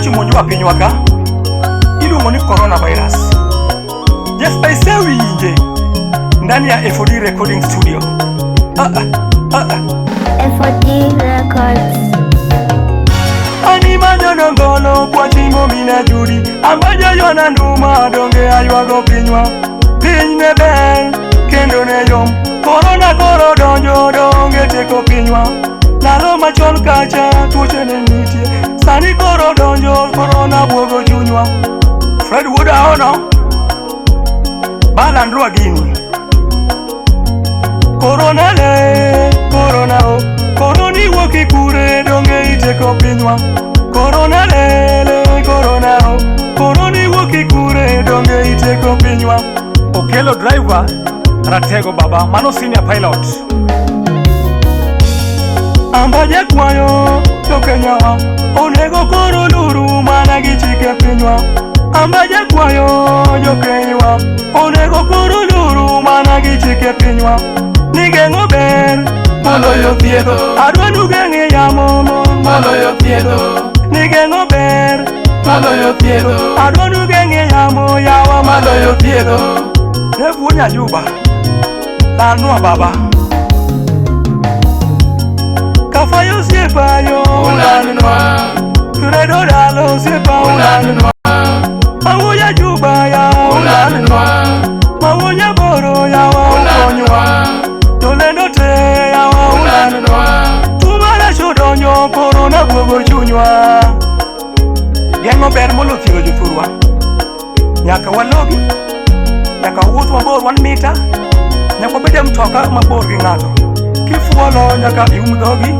marach omonjowa pinywa ka iluongo ni coronavirus. Jesper isewinje ndani ya FOD Recording Studio. Ah, ah, ah, ah. FOD Records. Ani manyono ngolo kwa timo mina judi ambajo yona nduma donge aywago pinywa piny ne ber kendo ne yom korona koro donjo donge tieko pinywa ndalo machon kacha tuoche ne nitie sani koro donjo korona buogo chunywa Fred wuod Aono balandrwa gini Korona le, korona o, koroni wuok ikure donge itieko pinywa. Korona le, le, korona o, koroni wuok ikure donge itieko pinywa. Okelo driver ratego baba, mano senior pilot. Ambaje kwayo jokenyawa, onego koro luru mana gi chike pinywa. Ambaje kwayo jokenywa, onego koro luru mana gi chike pinywa. Ni geng'o ber Moloyo thiedho. Adwa nu geng'e yamo mo Moloyo thiedho. Ni geng'o ber Moloyo thiedho. Adwa nu geng'e yamo yawa Moloyo thiedho. Ne wuo Nyajuba lalnwa baba Kafayo osiepa yo Ulandnwa. Fredo dalo osiepa Ulandnwa. Mawuo Juba ya Ulandnwa. Mawuo Nyaboro yawa ukonywa Ulandnwa. Jolendo te yawa Ulandnwa. Tuo marach odonjo korona buogo chunywa Geng'o ber molo thiedho jothurwa Nyaka walogi Nyaka wawuoth mabor 1 meter Nyaka wabed e mtoka mabor gi ng'ato Kifuolo nyaka ium dhogi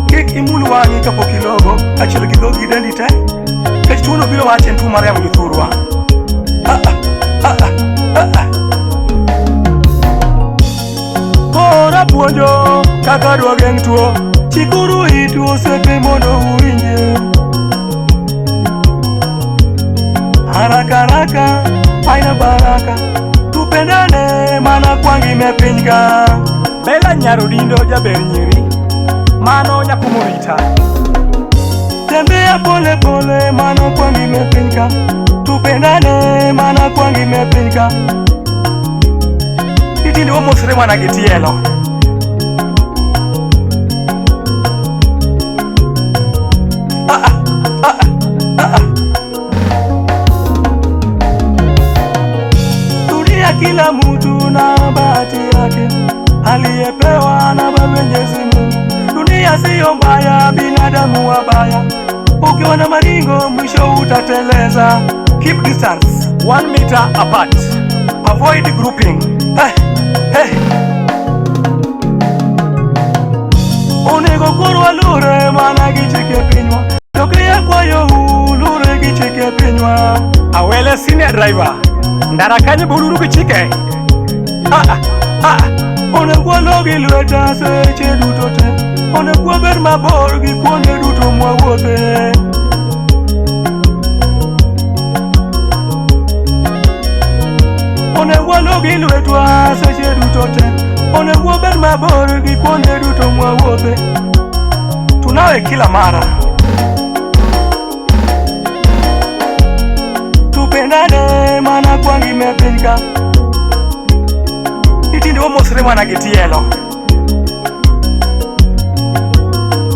Kik imul wang'i kapok ilogo Achiel gi dhogi gi dendi te Nikech tuono biro wach en tuo mar yamo jothurwa Ah, ah, ah, ah, ah, ah. Koro apuonjo kaka dwa geng' tuo Chikuru itu osiepe mondo uwinje Haraka haraka haina baraka Tupendane mana kwa ngima e piny ka Bella Nyarodindo jaber nyiri Mano nyakumorita Tembea pole pole mano kwa ngima e piny ka Tupendane mana kwa ngima e piny ka Itinde wamosre mana gi tielo Ah, ah, ah, ah, ah. Dunia kila mtu na bahati yake aliyepewa na Baba Mwenyezi Mungu. Dunia siyo mbaya, binadamu wabaya. Ukiwa na maringo mwisho utateleza. Keep distance 1 meter apart. Avoid grouping. Hey, hey. Onego koro walure mana gi chike pinywa. Jokeya kwayo lure gi chike pinywa. Awele senior driver. Ndara kanyo buluru gi chike. Ah, ah, ah. Onego walogi lweta seche duto te. Onego wabed mabor gi kuonde duto mwawuothe. Onego walogi lwetwa seche duto te. Onego wabed mabor gi kuonde duto mwawuothe. Tunawe kila mara. Tupendane mana kwa ngima e piny ka. Itinde wamosre mana gi tielo.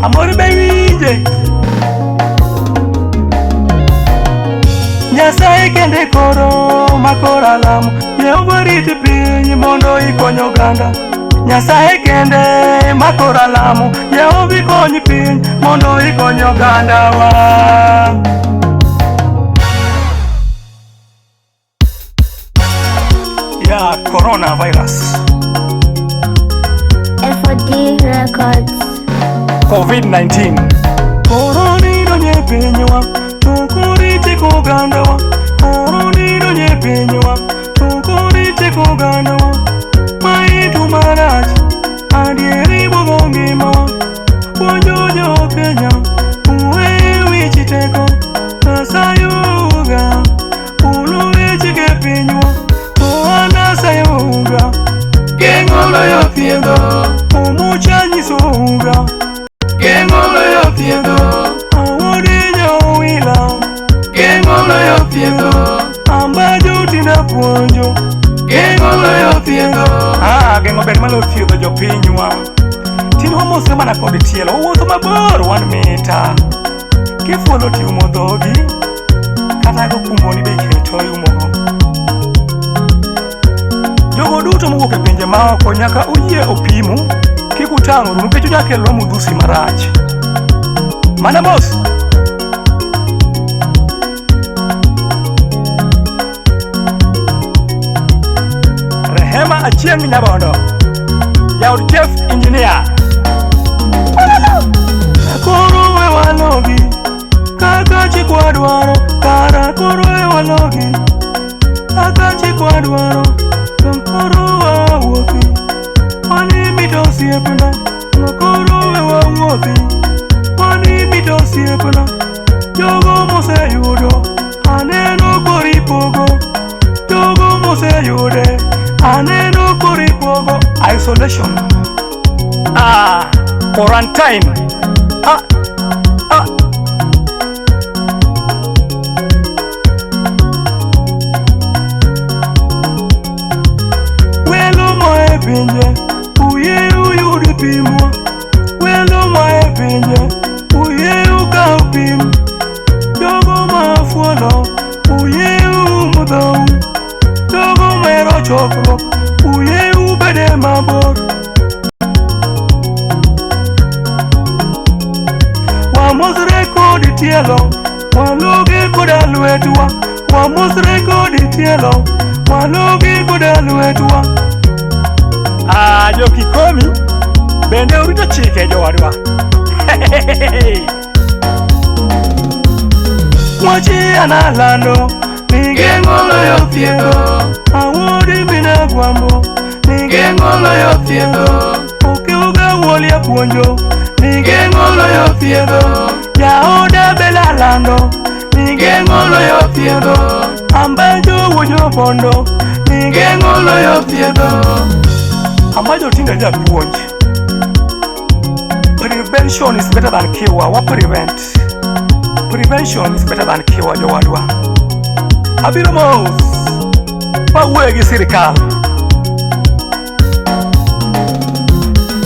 Amor be winje. Nyasaye kende koro makoro alamo Jehova rit piny mondo ikony oganda Nyasaye kende makoro alamo Jehova ikony piny mondo ikony oganda wa ya coronavirus FOD Records. COVID-19 Koroni donjo e pinywa to koro itieko ogandawa Koroni donjo e pinywa to koro itieko ogandawa Mae tuo marach adieri buogo ngimawa Puonjo jo Kenya uwe wich teko Asayuga uluwe chike pinywa to an asayuga Geng'o loyo thiedho. Omucha nyisouga Geng'o loyo thiedho. Awuodi jowila. puonjo. Geng'o loyo thiedho. Ah, geng'o ber maloyo thiedho jopinywa. Tinde wamosre mana kod tielo, wawuotho mabor 1 mita. Kifuolo tiumo dhogi, kata gokumboni be iketo iumogo. Jogo duto mowuok e pinje maoko nyaka uyie opimu, kik utang'ru nikech unyalo kelonwa midhusi marach. Mana mos. Rehema Achieng' Nyabondo, jaod Jeff Engineer. Koro we walogi kaka chikwa dwaro, kara koro we walogi kaka chikwa dwaro, to koro wawuothi. Wani mito osiepna, to koro we wawuothi. Wani mito osiepna, jogo moseyudo aneno koripogo. Jogo moseyude aneno koripogo. Isolation. Ah, quarantine. Ah, ah. Welo moa e pinje, uyie uyud pimwa. Welo moa e pinje, uyie ukaw pim. Jogo ma fuolo, uyie uum dhou. Jogo mohero chokruok, uyie ubede mabor. Wamosre kod tielo, walogi koda lwetwa. Wamosre kod tielo, walogi koda lwetwa. Ah, jokikomi bende orito chike jowadwa. Wachi analando ni Geng'o loyo thiedho. Awuodi mina gwambo ni Geng'o loyo thiedho. Okiuga wuolia puonjo ni Geng'o loyo thiedho. Jaoda bela lando ni Geng'o loyo thiedho. Ambajo wuojo bondo ni Geng'o loyo thiedho. Ambajo tinga japuonj. Prevention is better than cure. Wa prevent. Prevention is better than cure jowadwa. Abiro mos. Wawuoyo gi sirikal.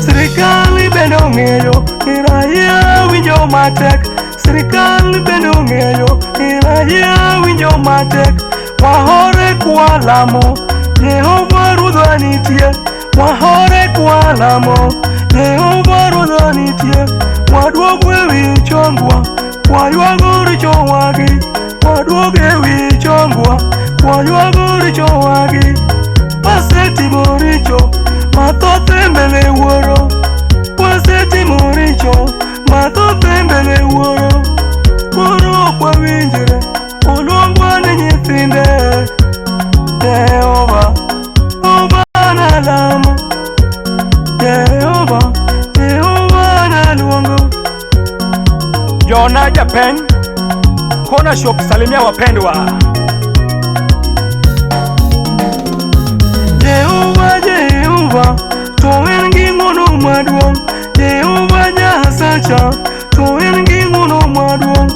Sirikal bende ong'eyo ni raia winjo matek. Sirikal bende ong'eyo ni raia winjo matek. Wahore kwalamo Jehova Ruodhwa nitie. Wahore kwalamo Jehova Ruodhwa nitie. Waduog e wi chongwa, waywago richowagi. Waduog e wi chongwa, waywago richowagi. Wasetimo richo mathoth e mbele Wuoro. Wasetimo richo mathoth e mbele Wuoro. Koro ok wawinjre, oluongwa ni nyithinde. Jehova, Jehova nalamo. Jehova, Jehova naluongo. Jona Japen, Kona Shop, salimia wapendwa. Jehova, Jehova, to en gi ng'wono maduong'. Jehova Nyasacha, to en gi ng'wono maduong'.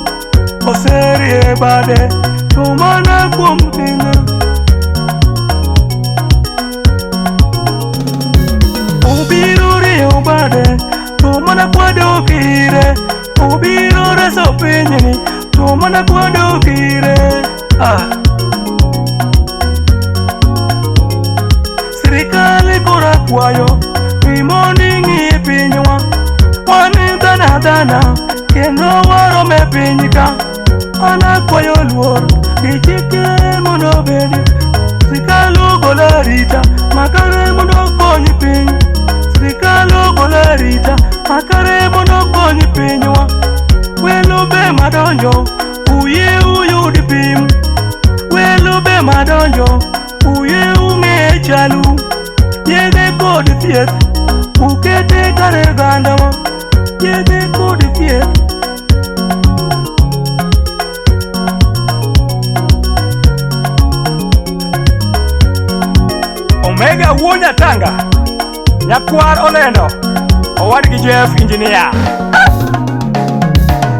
Oserie bade, to mana kuom tina. Obiro rieyo bade, to mana kwadok ire. Obiro reso pinyni, to mana kwadok ire. Ah. Sirikal koro akwayo ni mondo ing'i pinywa. Wan dhano adhana kendo warom e piny ka. An akwayo luor gi chike mondo obedi. Sirikal ogol arita makare mondo okony piny. Sirikal ogol arita makare mondo okony pinywa. Welo be madonjo uyie uyud pim. Welo be madonjo uyie ung'e chalu. Yedhe kod thieth ukete kare ogandawa. Yedhe kod thieth. Omega wuo Nyatanga, Nyakwar Olendo, owadgi Jeff Engineer.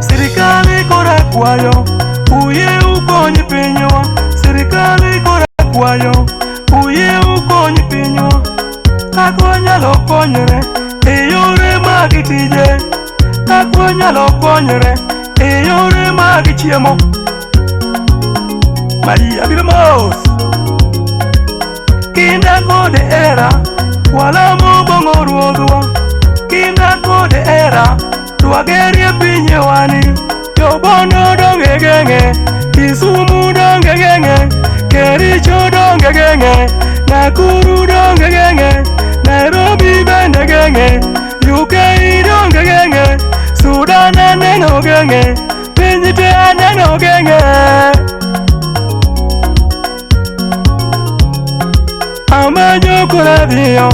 Sirikal koro akwayo, uyie ukony pinywa. Sirikal koro akwayo. wanyalo konyore e yore mag tije, kaka wanyalo konyore e yore mag chiemo. Maria biro mos. Kinda kod hera, walamo bong'o ruodhwa. Kinda kod hera, dwagerie pinyewani. Jobondo donge geng'e, Kisumu donge geng'e, Kericho donge geng'e, Nakuru donge geng'e, Nairobi bende geng'e, UK donge geng'e, Sudan aneno geng'e, piny te aneno geng'e. Amanyo kora dhiyo.